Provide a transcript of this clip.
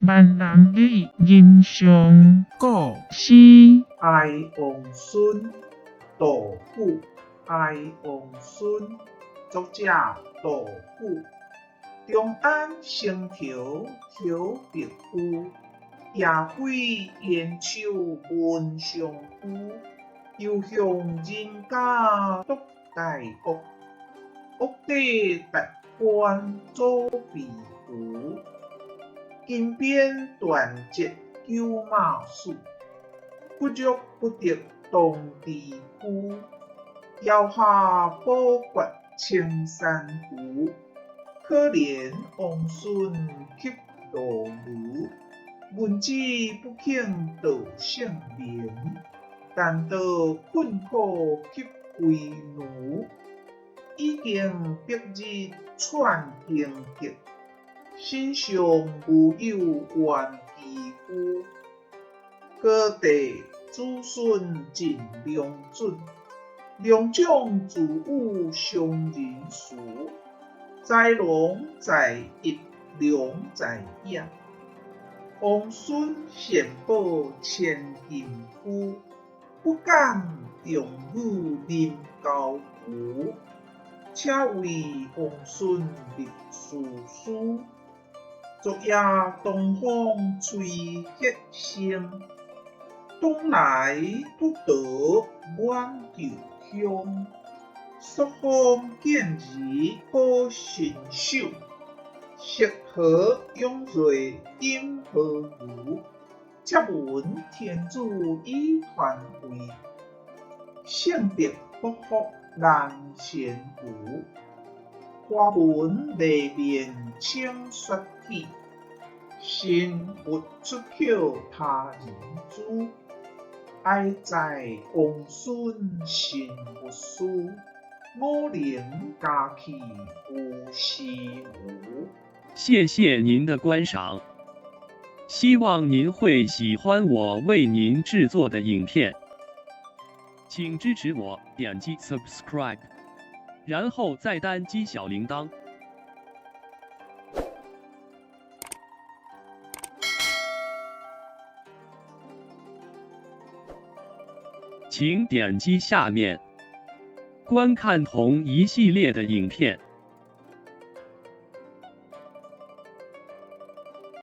閩南語人上古詩哀王孫，杜甫。哀王孫，作者杜甫。長安城頭飄白駒，夜飛煙樹聞相居。猶向人家獨大屋，屋底達官祖逖鋤。金鞭斷節糾馬師，骨肉不得同時軀。搖下寶訣青山浮，可憐王孫泣露如。阮子不肯道姓名，但道困苦泣歸奴。已經白日喘荊棘，身上無有懸崎具。高第子孫盡良準，良將自有傷人辭。才龍在翼龍在野，王孫獻寶千金龜，不敢重語臨交衢。請為王孫立史書，昨夜東風吹血腥，東來脫逃滿舊鄉。朔方見兒好身手，石河湧瑞飲何如？接聞天子以傳位，聖德不復難先除。華文麗面請雪體，神勿出口他人誅。哀哉王孫身勿私，五陵家去有時無。謝謝您的觀賞，希望您會喜歡我為您製作的影片，請支持我點擊 subscribe，然後再單擊小鈴鐺。請點擊下面觀看同一系列的影片。